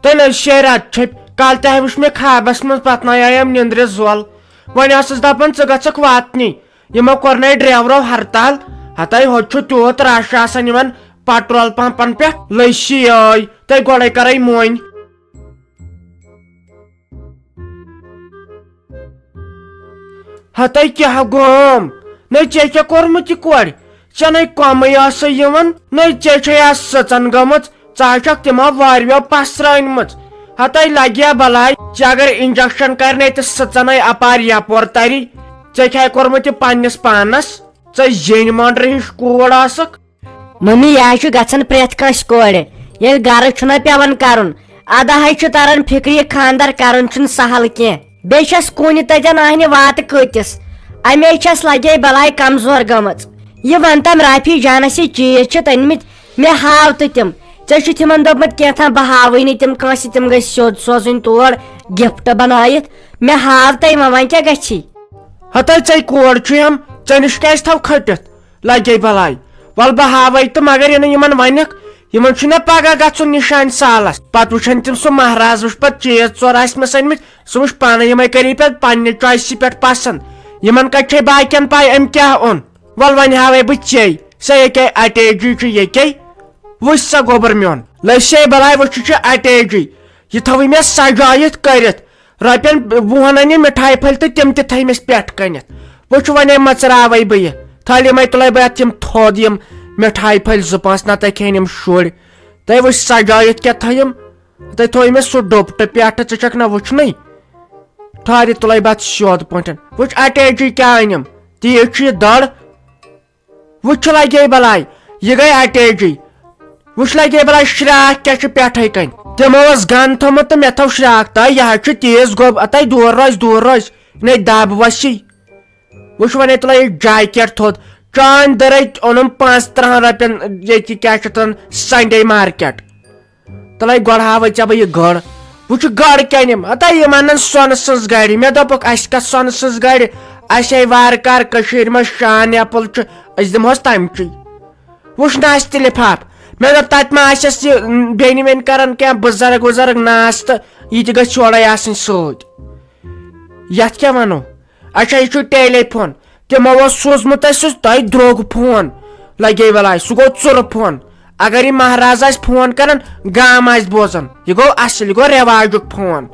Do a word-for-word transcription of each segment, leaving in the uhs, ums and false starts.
ہے نہ شیرات چھپۍ، کالہٕ تہِ ہا وُچھ مےٚ خوابس منٛز، پتہٕ نہ آیم نیندرِ زول۔ وۄنۍ ٲسٕس دپان ژٕ گژھکھ واتنی، یِمو کوٚر نَے ڈرایورو ہرتال۔ ہتاے ہوٚت چھُ تیوٗت رش آسان یِمن پٹرول پمپن پٮ۪ٹھ۔ لٔسی ٲے تہٕ گۄڈے کرے مۄنۍ۔ ہتاے کیٛاہ گوم؟ نَے ژےٚ کیٛاہ کوٚرمُت یہِ کورِ؟ ژےٚ نَے کمٕے ٲسٕے یِوان، نَے ژےٚ چھے آز سٕژن گٔمٕژ۔ ژٕ ہا چھکھ تِمو واریاہو پسرٲنمٕژ۔ ہتاے لگیا بلاے، ژےٚ اگر انجکشن کرنے تہٕ سٕژنے اپارِ یپور تری۔ ژےٚ کیٛاہ کوٚرمُت یہِ پننِس پانس؟ ژےٚ زینۍ مۄنڈرِ ہِش کوٗر ٲسٕکھ۔ ممی، یہِ حظ چھُ گژھان پرٛٮ۪تھ کٲنٛسہِ کورِ، ییٚلہِ گرٕ چھُنہ پٮ۪وان کرُن۔ ادٕ حظ چھُ تران فکرِ، یہِ خانٛدر کرُن چھُنہٕ سہل کینٛہہ۔ بیٚیہِ چھَس کُنہِ تَتٮ۪ن اہنہِ واتہٕ کۭتِس۔ اَمے چھَس لگے بلاے کمزور گٔمٕژ۔ یہِ وَن تَم رافی جانس، یہِ چیٖز چھِ تٔنۍ مٕتۍ، مےٚ ہاو تہٕ تِم۔ ژےٚ چھُتھ یِمن دوٚپمُت کینٛہہ تام، بہٕ ہاوٕے نہٕ تِم کٲنٛسہِ، تِم گٔژھۍ سیوٚد سوزٕنۍ تور گفٹ بنٲیِتھ۔ مےٚ ہاو تَے وۄنۍ، وۄنۍ کیٛاہ گژھی؟ ہتاے ژے کورِ چھُ یِم، ژےٚ نِش کیٛازِ تھاو کھٔٹِتھ؟ لگے بلاے۔ ول بہٕ ہاوے تہٕ مگر یہِ نہٕ یِمن ونکھ، یِمن چھُنہ پگاہ گژھُن نشانہِ سالس۔ پتہٕ وٕچھن تِم سُہ مہراز، وٕچھ پتہٕ چیٖز ژور آسہِ مےٚ سٔنمٕتۍ، سُہ وٕچھ پانے، یِمے کری پتہٕ پننہِ چویسہِ پٮ۪ٹھ پسند۔ یِمن کتہِ چھے باقین پاے أمۍ کیٛاہ اوٚن؟ ول وۄنۍ ہاوے بہٕ ژے، سۄ ییٚکے اٹیجی چھُ ییٚکے۔ وٕچھ سا گوٚبُر میون، لٔسۍ ہے بلاے، وٕچھ یہِ چھُ اٹیجی۔ یہِ تھاوٕے مےٚ سجٲیِتھ کٔرِتھ۔ رۄپین وُہن انہِ مِٹھایہِ پھٔلۍ تہٕ تِم تہِ تھٲیمس پٮ۪ٹھ کنٮ۪تھ۔ وٕچھ وۄنۍ مژراوے بہٕ یہِ۔ تھلہِ مے تُلے بہٕ اتھ یِم تھوٚد، یِم مِٹھایہِ پھٔلۍ زٕ پانٛژھ، نتہٕ کھٮ۪ن یِم شُرۍ۔ تہٕ وٕچھ سجٲیِتھ کیٛاہ تھٲیِم۔ تہٕ تھوٚو مےٚ سُہ ڈوٚپٹہٕ پٮ۪ٹھٕ، ژٕ چھکھ نہ وٕچھنٕے۔ ٹھارِ تُلے بہٕ اتھ سیوٚد پٲٹھۍ۔ وٕچھ اٹیچی کیٛاہ أنِم۔ تیٖژ چھُ یہِ دٔر۔ وٕچھ لگے بلاے، یہِ گٔے اٹیچی۔ وٕچھ لگے بلاے شراکھ کیٛاہ چھُ پٮ۪ٹھے کنۍ۔ تِمو اوس گن تھوٚمُت تہٕ مےٚ تھوٚو شراکھ۔ تہٕ یہِ حظ چھُ تیز گوٚب، اتَے دوٗر روزِ، دوٗر روزِ۔ یہِ نے دب وسی۔ وٕچھ وۄنۍ تُلے یہِ جاکیٹ تھوٚد۔ چانۍ دٔرٕے اوٚنُم پانٛژھ تٕرٛہن رۄپین ییٚتہِ کیٛاہ چھِ تَتھ سنڈے مارکیٹ۔ تَلَے گۄڈٕ ہاوَے ژےٚ بہٕ یہِ گٔر۔ وٕچھ گٔر کیٛاہ نِم۔ ہتا یِم اَنَن سۄنہٕ سٕنٛز گَرِ۔ مےٚ دوٚپُکھ، اَسہِ کَتھ سۄنہٕ سٕنٛز گَرِ؟ اَسہِ ہے وارٕ کارٕ کٔشیٖرِ منٛز شان ایپٕل چھُ، أسۍ دِمہوس تَمچی۔ وٕچھ نہ اَسہِ تہِ لِفاف۔ مےٚ دوٚپ، تَتہِ ما آسٮ۪س یہِ، م، بیٚنہِ ویٚنہِ کَران کینٛہہ، بُزرٕگ وُزرٕگ ناس تہٕ یہِ تہِ گژھِ یورَے آسٕنۍ سۭتۍ۔ یَتھ کیٛاہ وَنو؟ اچھا، یہِ چھُ ٹیلی فون۔ تِمو اوس سوٗزمُت اَسہِ سُہ تۄہہِ درٛوگ فون۔ لگے بلاے، سُہ گوٚو ژُرٕ فون۔ اگر یہِ مہراز آسہِ فون کران، گام آسہِ بوزان، یہِ گوٚو اصل، یہِ گوٚو رٮ۪واجُک فون۔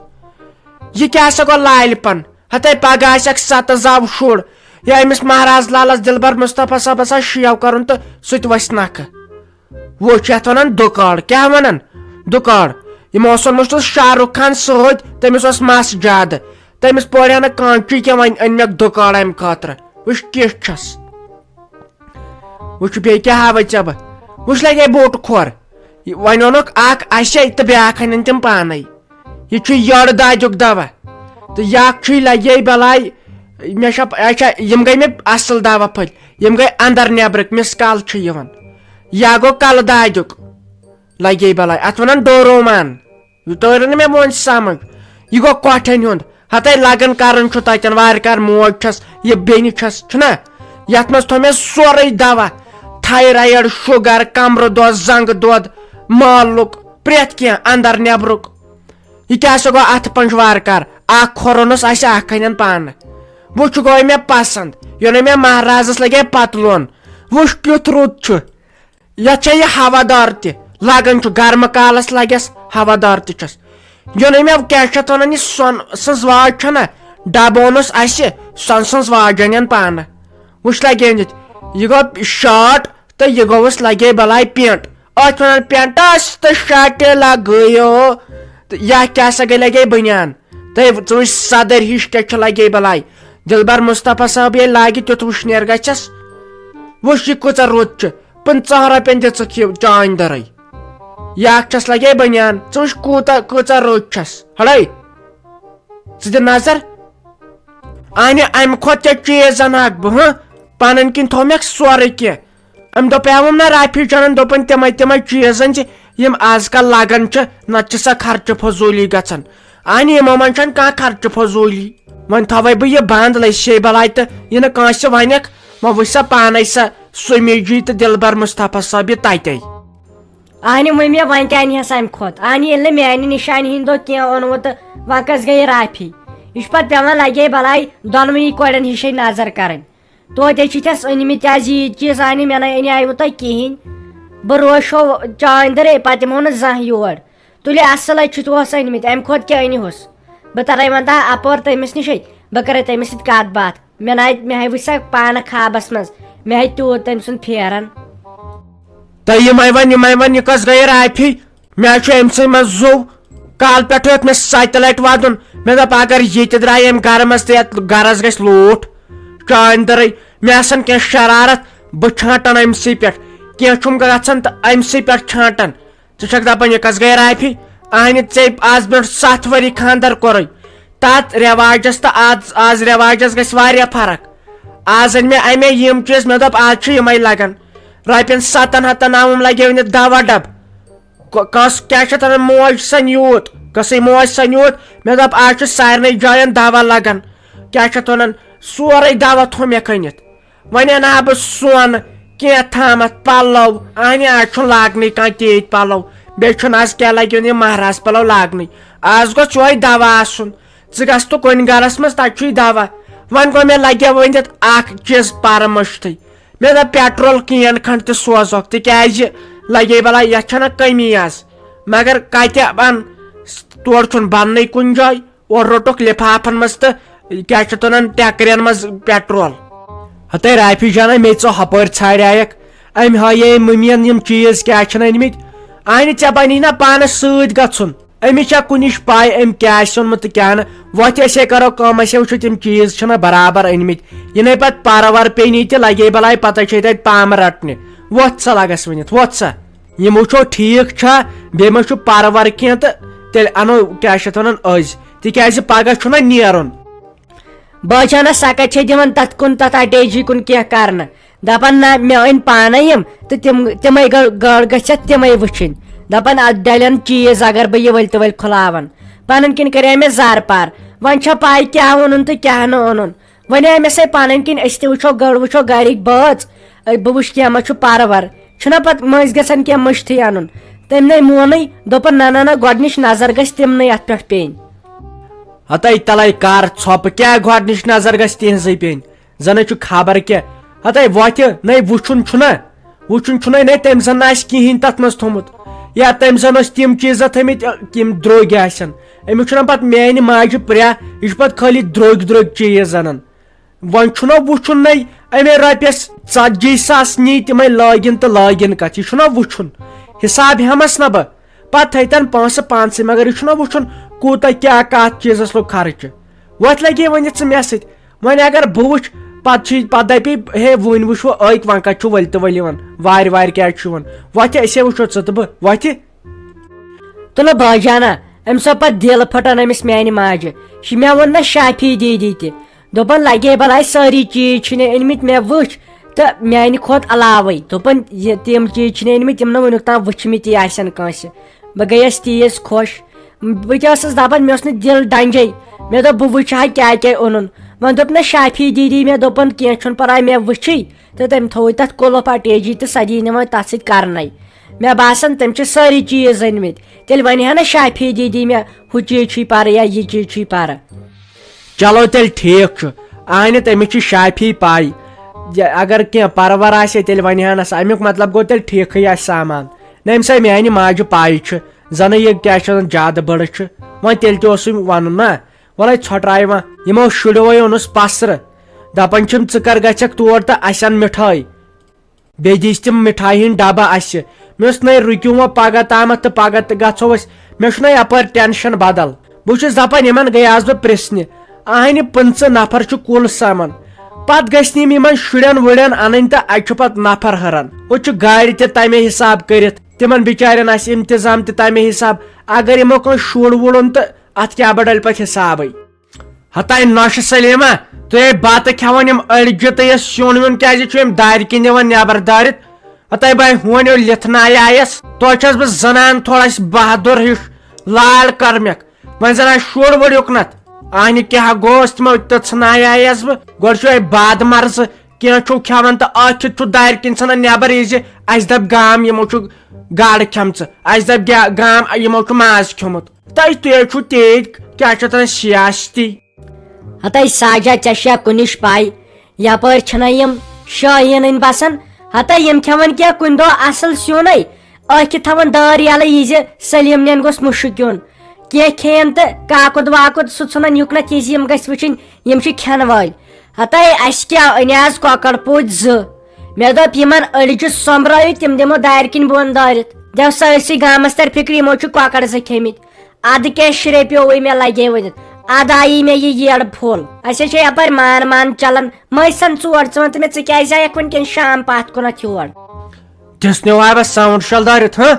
یہِ کیٛاہ سا گوٚو لالہِ پن؟ ہتے پگاہ آسہِ اکھ ستھ زاو شُر۔ یا أمِس مہراز لالس دلبر مصطفیٰ صٲبس آسہِ شیو کرُن تہٕ سُہ تہِ وسہِ نکھٕ۔ وۄنۍ چھِ یَتھ وَنان دُکار۔ کیٛاہ وَنان؟ دُکار۔ یِمو اوس اوٚنمُت سُہ شاہ رُخ خان سۭتۍ، تٔمِس اوس مَس زیادٕ۔ تٔمِس پورِ ہا نہٕ کانچی کینٛہہ، وۄنۍ أنۍ مےٚ دُکار اَمہِ خٲطرٕ۔ وٕچھ کِژھ چھَس۔ وٕچھ بیٚیہِ کیٛاہ ہاوَے ژےٚ بہٕ۔ وٕچھ لَگے بوٹہٕ کھۄر۔ یہِ وۄنۍ اوٚنُکھ اَکھ اَسے تہٕ بیٛاکھ اَنن تِم پانَے۔ یہِ چھُ یٔڈ دادیُک دوا۔ تہٕ یہِ اَکھ چھُے لَگے بَلاے، مےٚ چھا، اچھا، یِم گٔے مےٚ اَصٕل دوا پھٔلۍ۔ یِم گٔے اَندَر نٮ۪برٕ، مِس کال چھُ یِوان۔ یا گوٚو کَلہٕ دادیُک۔ لگے بلاے، اتھ ونان ڈورومان۔ یہِ توٚر نہٕ مےٚ وۄنۍ سمجھ۔ یہِ گوٚو کۄٹھٮ۪ن ہُنٛد۔ ہتے لگن کران چھُ تتٮ۪ن وارٕ کار، موج چھس، یہِ بیٚنہِ چھس، چھُنہ؟ یتھ منٛز تھوٚو مےٚ سورُے دوا، تھایرایڈ، شُگر، کمرٕ دود، زنٛگہٕ دود، مالُک، پرٛٮ۪تھ کینٛہہ اندر نٮ۪برُک۔ یہِ کیٛاہ سا گوٚو اتھٕ پنٛج وارٕ کار؟ اکھ کھۄر اوٚنُس اسہِ اکھ انٮ۪ن پانہٕ۔ وۄنۍ چھُ گوٚو مےٚ پسنٛد، یوٚنُے مےٚ مہرازس لگے پتلون۔ وٕچھ کیُتھ رُت چھُ۔ یتھ چھےٚ یہِ ہوادار تہِ، لگان چھُ گرمہٕ کالس لگٮ۪س ہوادار تہِ چھَس۔ یوٚنُے مےٚ کیٛاہ چھِ اتھ ونان، یہِ سۄن سٕنٛز واج چھَنہ، ڈبہٕ اوٚنُس اسہِ سۄن سٕنٛز واج انٮ۪ن پانہٕ۔ وٕچھ لگے أنِتھ، یہِ گوٚو شارٹ تہٕ یہِ گوٚوُس لگے بلاے پینٹ۔ اتھ ونان پینٹس تہٕ شارٹہِ لگٲیِو۔ تہٕ یا کیٛاہ سا گٔے لگے بنیان۔ تہٕ ژٕ وٕچھ صدٕرۍ ہِش کیٛاہ چھِ لگے بلاے۔ دلبر مصطفیٰ صٲب ییٚلہِ لاگہِ تیُتھ وٕشنیر گژھٮ۪س۔ وٕچھ یہِ کۭژاہ رُت چھِ۔ پٕنٛژٕہن رۄپین دِژٕکھ یہِ چانۍ دٔرٕے۔ یہِ اکھ چھس لگے بنیان، ژٕ وٕچھ کوٗتاہ، کۭژاہ رٕژ چھس۔ ہڑے، ژٕ دِ نظر۔ انہِ امہِ کھۄتہٕ تہِ چیٖز انہٕ ہاکھ بہٕ، ہہ؟ پنٕنۍ کِنۍ تھوٚو مےٚ سورُے کینٛہہ۔ أمۍ دوٚپ، پیوم نہ رافی جانن، دوٚپُن تِمے تِمے چیٖز أنۍ زِ یِم آز کل لگان چھِ، نتہٕ چھِ سۄ خرچہٕ فضوٗلی گژھان۔ انہِ یِمو منٛز چھنہٕ کانٛہہ خرچہٕ فضوٗلی۔ وۄنۍ تھاوے بہٕ یہِ بنٛد، لٔسۍ ہے بلاے تہٕ یہِ نہٕ کٲنٛسہِ ونکھ، وۄنۍ وٕچھ سا پانے سۄ سُمی جی تہٕ دلبر مصطفیٰ صٲب یہِ تتے۔ اہنہِ مٔمی، وۄنۍ کیٛاہ اَنہِ ہس اَمہِ کھۄتہٕ؟ اہنہِ ییٚلہِ نہٕ میانہِ نِشانہِ ہِنٛدۍ دۄہ کینٛہہ اوٚنمُت تہٕ وۄنۍ کس گٔیہِ رافی؟ یہِ چھُ پتہٕ پٮ۪وان لگے بلاے دۄنوٕنی کورٮ۪ن ہِشے نظر کرٕنۍ۔ توتہِ چھِ تھس أنمٕتۍ آز ییٖتۍ چیٖز، اہنہِ مےٚ نَے اَنے وٕ تۄہہِ کِہیٖنۍ۔ بہٕ روشو چانٛدرے، پتہٕ یِمو نہٕ زانٛہہ یور۔ تُلہِ اصل ہے چھُ تہِ اوس أنمٕتۍ، امہِ کھۄتہٕ کیٛاہ أنِہُس؟ بہٕ ترے وۄنۍ تام اپور تٔمِس نِشے، بہٕ کرے تٔمِس سۭتۍ کتھ باتھ۔ مےٚ ناے، مےٚ ہے وٕچھ سا پانہٕ خوابس منٛز، مےٚ ہے تیوٗت تٔمۍ سُنٛد پھیران۔ تہٕ یِمے وۄنۍ، یِمے وۄنۍ، یہِ کۄس گٔیے رافی؟ مےٚ ہے چھُ أمۍ سٕے منٛز زُو۔ کالہٕ پٮ۪ٹھٕ ہیوٚت مےٚ ستہِ لٹہِ ودُن۔ مےٚ دوٚپ، اگر یہِ تہِ درٛایہِ أمۍ گرٕ منٛز تہٕ یتھ گرس گژھِ لوٗٹھ۔ چانٛدرے، مےٚ آسن کینٛہہ شرارت، بہٕ چھانٹن أمۍ سٕے پٮ۪ٹھ۔ کینٛہہ چھُم گژھان تہٕ أمۍ سٕے پٮ۪ٹھ چھانٹن۔ ژٕ چھکھ دپان، یہِ کس گٔے رافی؟ اہنہِ، ژےٚ آز برونٛٹھ ستھ ؤری خانٛدر کوٚرُے۔ تتھ رٮ۪واجس تہٕ آز، آز رٮ۪واجس گژھِ واریاہ فرق۔ آز أنۍ مےٚ امے یِم چیٖز، مےٚ دوٚپ، آز چھِ یِمے لگان۔ رۄپین ستن ہتن آوُم لگیو نہٕ دوا ڈبہٕ۔ کو-، کس، کیٛاہ چھِ اتھ ونان، موج سن یوٗت، کسٕے موج سن یوٗت۔ مےٚ دوٚپ، آز چھُ سارنٕے جاین دوا لگان۔ کیٛاہ چھِ اتھ ونان، سورُے دوا تھوٚو مےٚ کٕنِتھ۔ وۄنۍ اَنہٕ ہا بہٕ سۄن، کینٛہہ تھامَتھ، پَلو۔ اَہنہِ، آز چھُنہٕ لاگنٕے کانٛہہ تیٖتۍ پَلو۔ بیٚیہِ چھُنہٕ آز کیٛاہ لَگیو یہِ مہراز پَلو لاگنٕے۔ آز گوٚژھ یِہوٚے دَوا آسُن۔ ژٕ گژھ تہٕ کُنہِ گَرَس منٛز، تَتہِ چھُے دَوا۔ وۄنۍ گوٚو مےٚ لَگیو ؤنِتھ اَکھ چیٖز پَرٕ مٔشتٕے۔ مےٚ دوٚپ، پٮ۪ٹرول کین کھنٛڈ تہِ سوزہوکھ، تِکیٛازِ لَگے بَلاے، یَتھ چھَنہ کٔمی آز۔ مگر کَتہِ اَن؟ تورٕ چھُنہٕ بَننٕے کُنہِ جایہِ۔ اورٕ روٚٹُکھ لِفافن منٛز تہٕ کیٛاہ چھِ اَتھ وَنان، ٹٮ۪کرٮ۪ن منٛز پٮ۪ٹرول۔ ہتے رافی جانا، مےٚ ژٕ ہۄپٲرۍ ژھانٛڈیٛاکھ۔ أمۍ ہایے مٔمِین یِم چیٖز کیٛاہ چھِنہٕ أنۍمٕتۍ۔ اَہنہِ، ژےٚ بنی نا پانس سۭتۍ گژھُن؟ أمِس چھا کُنِچ پاے أمۍ کیٛاہ آسہِ اوٚنمُت تہٕ کیٛاہ نہٕ؟ وۄتھ، أسے کرو کٲم، أسے وٕچھو تِم چیٖز چھِنہ برابر أنۍمٕتۍ۔ یہِ نے پتہٕ پرٕ ورٕ پیٚیہِ نہٕ تہِ، لگے بلاے پتہٕ چھے تتہِ پامہٕ رٹنہِ۔ وۄتھ سا، لگس ؤنِتھ، وۄتھ سا۔ یِم وٕچھو ٹھیٖک چھا، بیٚیہِ ما چھُ پرٕ ورٕ کینٛہہ تہٕ تیٚلہِ انو، کیٛاہ چھِ اَتھ وَنان، أزۍ، تِکیٛازِ پگاہ چھُنہ نیرُن۔ باجانہ سۄ کتہِ چھے دِوان تتھ کُن، تتھ اٹیچی کُن کینٛہہ کرنہٕ؟ دپان نہ، مےٚ أنۍ پانے یِم تہٕ تِم، تِمے گٔ-، گٔر گٔژھۍ اتھ تِمے وٕچھِنۍ۔ دپان اتھ ڈلن چیٖز اگر بہٕ یہِ ؤلۍ تہٕ ؤلۍ کھُلاون۔ پنٕنۍ کِنۍ کریے مےٚ زارٕ پار۔ وۄنۍ چھا پاے کیٛاہ اوٚنُن تہٕ کیٛاہ نہٕ اوٚنُن؟ وۄنۍ آے مےٚ سۄے پنٕنۍ کِنۍ، أسۍ تہِ وٕچھو گٔر، وٕچھو گرِکۍ بٲژ، أے بہٕ وٕچھٕ کینٛہہ ما چھُ پرٕ ورٕ۔ چھُنہ پتہٕ مٔنٛزۍ گژھان کینٛہہ مٔشتھٕے انُن۔ تٔمۍ نے مونٕے، دوٚپُن، نہ، نہ، نہ، گۄڈٕنِچ نظر گژھِ تِمنٕے اتھ پٮ۪ٹھ پیٚنۍ۔ ہتے تلے کر ژھۄپہٕ، کیٛاہ گۄڈٕنِچ نظر گژھِ تِہنٛزٕے پیٚنۍ؟ زنہٕ چھُ خبر کیٛاہ۔ ہتے وۄتھِ نے وٕچھُن چھُنہ، وٕچھُن چھُنہ نے تٔمۍ زن آسہِ کِہیٖنۍ تتھ منٛز تھوٚمُت، یا تٔمۍ زن ٲسۍ تِم چیٖز تھٲمٕتۍ، ٲ، یِم درٛوگۍ آسن۔ أمِس چھُنہ پتہٕ میانہِ ماجہِ پرٛاہ، یہِ چھُ پتہٕ خٲلی درٛوگۍ درٛوگۍ چیٖز انان۔ وۄنۍ چھُنہ وٕچھُن نے أمۍ رۄپیس ژتجی ساس نی تِمے لٲگِن تہٕ لٲگِن کتھ، یہِ چھُنہ وٕچھُن۔ حساب ہٮ۪مس نہ بہٕ، پتہٕ تھٲیتن پونٛسہٕ پانسٕے، مگر یہِ چھُنہ وٕچھُن کوٗتاہ کیٛاہ کتھ چیٖزس لوٚگ خرچہٕ۔ وۄتھ لگے ؤنِتھ ژٕ مےٚ سۭتۍ۔ وۄنۍ اگر بہٕ وٕچھ، پتہٕ چھُ، پتہٕ دپہِ، ہے وُنہِ وٕچھو أکۍ، وۄنۍ کتہِ چھُ ؤلۍ تہٕ ؤلۍ یِوان، وارِ وارِ کیٛازِ چھُ یِوان؟ وۄتھِ، أسے وٕچھو ژٕ تہٕ بہٕ، وۄتھِ۔ تُلہٕ باجانہ، أمۍ سۄ پتہٕ دِل پھٹان أمِس میانہِ ماجہِ۔ شِ-، مےٚ ووٚن نہ شافی دیدی تہِ۔ دوٚپُن، لگے بلاے سٲری چیٖز چھِنہٕ أنۍمٕتۍ، مےٚ وٕچھ تہٕ میانہِ کھۄتہٕ علاوے۔ دوٚپُن، یہِ تِم چیٖز چھِنہٕ أنۍمٕتۍ، تِم نہٕ وٕنیُک تام وٕچھمٕتی آسن کٲنٛسہِ۔ بہٕ گٔیَس تیٖژ خۄش۔ بہٕ تہِ ٲسٕس دپان، مےٚ اوس نہٕ دِل ڈنجے۔ مےٚ دوٚپ، بہٕ وٕچھِ ہا کیٛاہ کیٛاہ اوٚنُن۔ وۄنۍ دوٚپ نہ شافی دیدی مےٚ، دوٚپُن، کینٛہہ چھُنہٕ پرواے، مےٚ وٕچھٕے۔ تہٕ تٔمۍ تھوٚوُے تَتھ قُلف اَٹیجی تہٕ سۄ دِیہِ نہٕ وۄنۍ تَتھ سۭتۍ کَرنَے۔ مےٚ باسان، تٔمۍ چھِ سٲری چیٖز أنۍمٕتۍ۔ تیٚلہِ وَنہِ ہا نہ شافی دیدی مےٚ، ہُہ چیٖز چھُے پَرٕ یا یہِ چیٖز چھُے پَرٕ۔ چلو تیٚلہِ ٹھیٖک چھُ۔ اہنہِ، تٔمِس چھِ شافی پَے۔ یہِ اگر کینٛہہ پَرٕ وَرٕ آسہِ ہے، تیٚلہِ وَنہِ ہا نَس۔ اَمیُک مطلب گوٚو، تیٚلہِ ٹھیٖکھٕے آسہِ سامان۔ نہ، أمِس ہے میٛانہِ ماجہِ پَے چھِ، زَنہٕ یہِ کیٛاہ چھِ وَنان، زیادٕ بٔڑٕ چھِ۔ وۄنۍ تیٚلہِ تہِ اوسُے وَنُن نا۔ وَلَے ژھۄٹراے وۄنۍ۔ یِمو شُریو ہے اوٚنُس پَسرٕ۔ دَپان چھِم، ژٕ کَر گژھکھ تور تہٕ اَسہِ اَن مِٹھٲے۔ بیٚیہِ دِژ تِم مِٹھایہِ ہٕنٛدۍ ڈَبہٕ اَسہِ۔ مےٚ اوس، نَے رُکِو وۄنۍ پَگاہ تامَتھ تہٕ پَگاہ تہِ گژھو أسۍ۔ مےٚ چھُنَے یَپٲرۍ ٹٮ۪نشَن بَدَل۔ بہٕ چھُس دَپان، یِمَن گٔیاس بہٕ پرٛژھنہِ۔ اَہنہِ، پٕنٛژٕہ نفر چھُ کُل سامان۔ پَتہٕ گٔژھۍ نہٕ یِم یِمَن شُرٮ۪ن وُرٮ۪ن اَنٕنۍ تہٕ اَتہِ چھُ پَتہٕ نفر ہُران۔ ہُتہِ چھُ گاڑِ تہِ تَمے حِساب کٔرِتھ۔ تِمَن بِچارٮ۪ن آسہِ اِنتظام تہِ تَمے حِساب۔ اگر یِمو کانٛہہ شُر وُر اوٚن تہٕ اَتھ کیٛاہ بَڑَلہِ پَتہٕ حِسابٕے؟ ہتاے نۄشہِ سلیمہ، تُہۍ ہے بتہٕ کھٮ۪وان یِم أڑجہِ تہٕ یہِ سیُن ویُن کیازِ چھُ أمۍ دارِ کِنۍ دِوان نٮ۪بر دٲرِتھ؟ ہتاے بہٕ ہونیو لِتھنایایس، توتہِ چھس بہٕ زنان تھوڑا بہادُر ہِش، لال کرمکھ۔ وۄنۍ زن آسہِ شُر وُر یُکنتھ، اہنہِ کیٛاہ گوٚوس تِمو تہٕ ژھٕنایایس بہٕ۔ گۄڈٕ چھُ أمۍ باد مرزٕ کینٛہہ چھُو کھٮ۪وان تہٕ ٲکھِتھ چھُو دارِ کِنۍ ژھٕنان نٮ۪بر یہِ زِ اَسہِ دَپہِ گام یِمو چھُ گاڈٕ کھٮ۪مژٕ، اَسہِ دَپہِ گا-، گام یِمو چھُ ماز کھیوٚمُت۔ تۄہہِ تُہۍ چھُو تیٖتۍ، کیٛاہ چھِ اَتھ وَنان، سیاستی۔ ہتے ساجا، ژےٚ چھےٚ کُنِچ پَے، یَپٲرۍ چھِنہ یِم شٲہیٖنٕنۍ بَسان؟ ہتے یِم کھٮ۪وان کینٛہہ کُنہِ دۄہ اَصٕل سیُنٕے، ٲکھِتھ تھاوان دٲر یَلہٕ یہِ زِ سلیٖم نٮ۪ن گوٚژھ مُشُک یُن۔ کینٛہہ کھیٚیَن تہٕ کاکُد واکُد سُہ ژھٕنان یُکنَتھ یہِ زِ یِم گٔژھۍ وٕچھِنۍ یِم چھِ کھٮ۪ن وٲلۍ۔ ہتے اَسہِ کیٛاہ أنۍ آز کۄکَر پوٗتۍ زٕ۔ مےٚ دوٚپ یِمَن أڑجہِ سۄمبرٲیِو، تِم دِمو دارِ کِنۍ بۄن دٲرِتھ۔ دِو سٲرسٕے گامَس تَر فِکرِ، یِمو چھِ کۄکَر زٕ کھیٚمٕتۍ۔ اَدٕ کیٛاہ شرٛپیووُے مےٚ لَگے ؤنِتھ؟ اَدٕ آیی مےٚ یہِ یٔڈ پھوٚل۔ اَسہِ چھےٚ یَپٲرۍ مان مان چَلان۔ مٔسۍ سَن ژور، ژٕ وَن تہٕ مےٚ، ژٕ کیٛازِ آیَکھ وٕنکٮ۪ن شام پَتھ کُنَتھ یور؟ دِژ نہٕ وۄنۍ بس ساوُنٛڈ شل دٲرِتھ، ہہ؟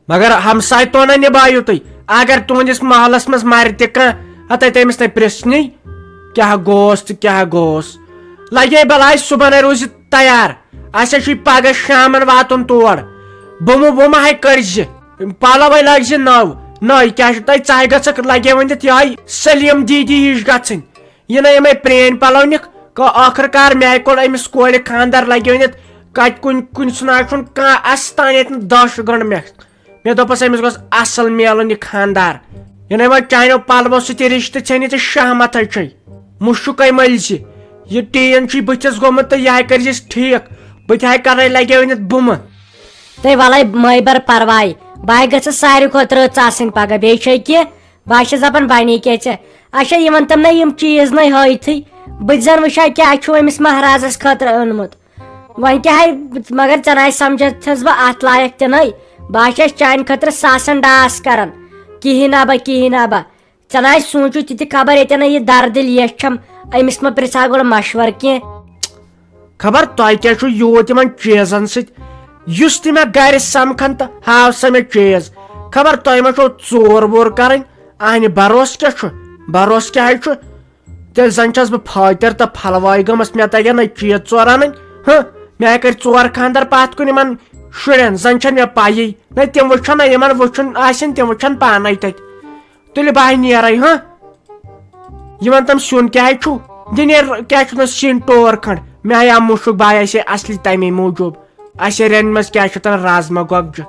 مگر ہمساے تو نہ نِبٲیِو تُہۍ۔ اگر تُہٕنٛدِس محلس منٛز مرِ تہِ کانٛہہ، ہتے تٔمِس نَے پرٛژھنٕے، کیٛاہ گوس تہٕ کیٛاہ گوس۔ لگے بلاے صُبحن روٗزِ تیار۔ اَسہِ چھُے پگاہ شامن واتُن تور۔ بُمہٕ وُمہٕ ہے کٔرزِ، پلو ہے لٲگزِ نٔو۔ نٔے کیٛاہ چھُ تۄہہِ، ژاے گٔژھکھ لگے ؤنِتھ یِہوٚے سلیٖم دیٖدی ہِش گژھٕنۍ۔ یہِ نہ یِمے پرٛٲنۍ پلو نِکھ، کانٛہہ ٲخٕر کار مےٚ کوٚر أمِس کورِ خانٛدر لگہِ ؤنِتھ۔ کتہِ کُنہِ، کُنہِ سُنٛد نہ چھُنہٕ کانٛہہ استان ییٚتہِ نہٕ دَہ شُگنٛڈ مےٚ۔ مےٚ دوٚپُس أمِس گوٚژھ اصل میلُن یہِ خانٛدار۔ یہِ نہ وۄنۍ چانیو پلوو سۭتۍ رشتہٕ ژھیٚنہِ تہٕ شہمتھے چھے۔ مُشُکے مٔلۍ زِ۔ یہِ ٹیٖن چھُے بٕتھِس گوٚمُت تہٕ یہِ ہا کٔرزِس ٹھیٖک۔ بہٕ تہِ ہا کرے لگے ؤنِتھ بُمہٕ۔ تہٕ وَلَے مَے بَر پَرواے، بہٕ ہا گٔژھٕس ساروی کھۄتہٕ رٕژ آسٕنۍ پَگاہ۔ بیٚیہِ چھے کہِ بہٕ ہا چھَس دَپان بَنے کیٛاہ ژےٚ؟ اچھا، یہِ وَن تَم نہ یِم چیٖز نَے ہٲیتھٕے، بہٕ تہِ زَن وٕچھِ ہا کیٛاہ چھُ أمِس مہرازَس خٲطرٕ اوٚنمُت۔ وۄنۍ کیٛاہ ہے، مگر ژےٚ نَے سَمجھَتھ چھَس بہٕ اَتھ لایق تہِ نَے۔ بہٕ ہا چھَس چانہِ خٲطرٕ ساسَن ڈاس کَران۔ کِہیٖنۍ نہ بہ، کِہیٖنۍ نہ بہ۔ ژےٚ نہ آسہِ سوٗنٛچِتھ تہِ تہِ خبر ییٚتٮ۪ن نہٕ یہِ دردِ لیچھ چھَم، أمِس مہ پرٛژھا گۄڈٕ مشورٕ کینٛہہ۔ خبر تۄہہِ کیٛاہ چھُو یوٗت یِمن چیٖزن سۭتۍ؟ یُس تہِ مےٚ گرِ سمکھن تہٕ ہاو سا مےٚ چیٖز۔ خبر تۄہہِ ما چھو ژور وور کرٕنۍ؟ اہنہِ بروسہٕ کیٛاہ چھُ؟ بروسہٕ کیٛاہ حظ چھُ؟ تیٚلہِ زن چھَس بہٕ فٲطر تہٕ پھلوٲے گٔمٕژ، مےٚ تگن نہٕ چیٖز ژورنٕے۔ ہہ، مےٚ ہا کٔرۍ ژور خانٛدر پتھ کُن یِمن شُرٮ۪ن، زن چھَنہٕ مےٚ پَیی۔ نہ تِم وٕچھن نہ یِمن وٕچھُن آسن، تِم وٕچھن پانے تتہِ۔ تُلہِ بہٕ ہا نیرے، ہہ؟ یہِ وَن تَم سیُن کیٛاہ چھُ؟ دِ نیر، کیٛاہ چھُ نہٕ سِنۍ ٹور کھنٛڈ؟ مےٚ ہا آو مُشُک، بہٕ ہا آسے اَصلی تَمے موٗجوٗب۔ اَسے رَنہِ منٛز کیٛاہ چھُ تَن رازما گۄگجہِ۔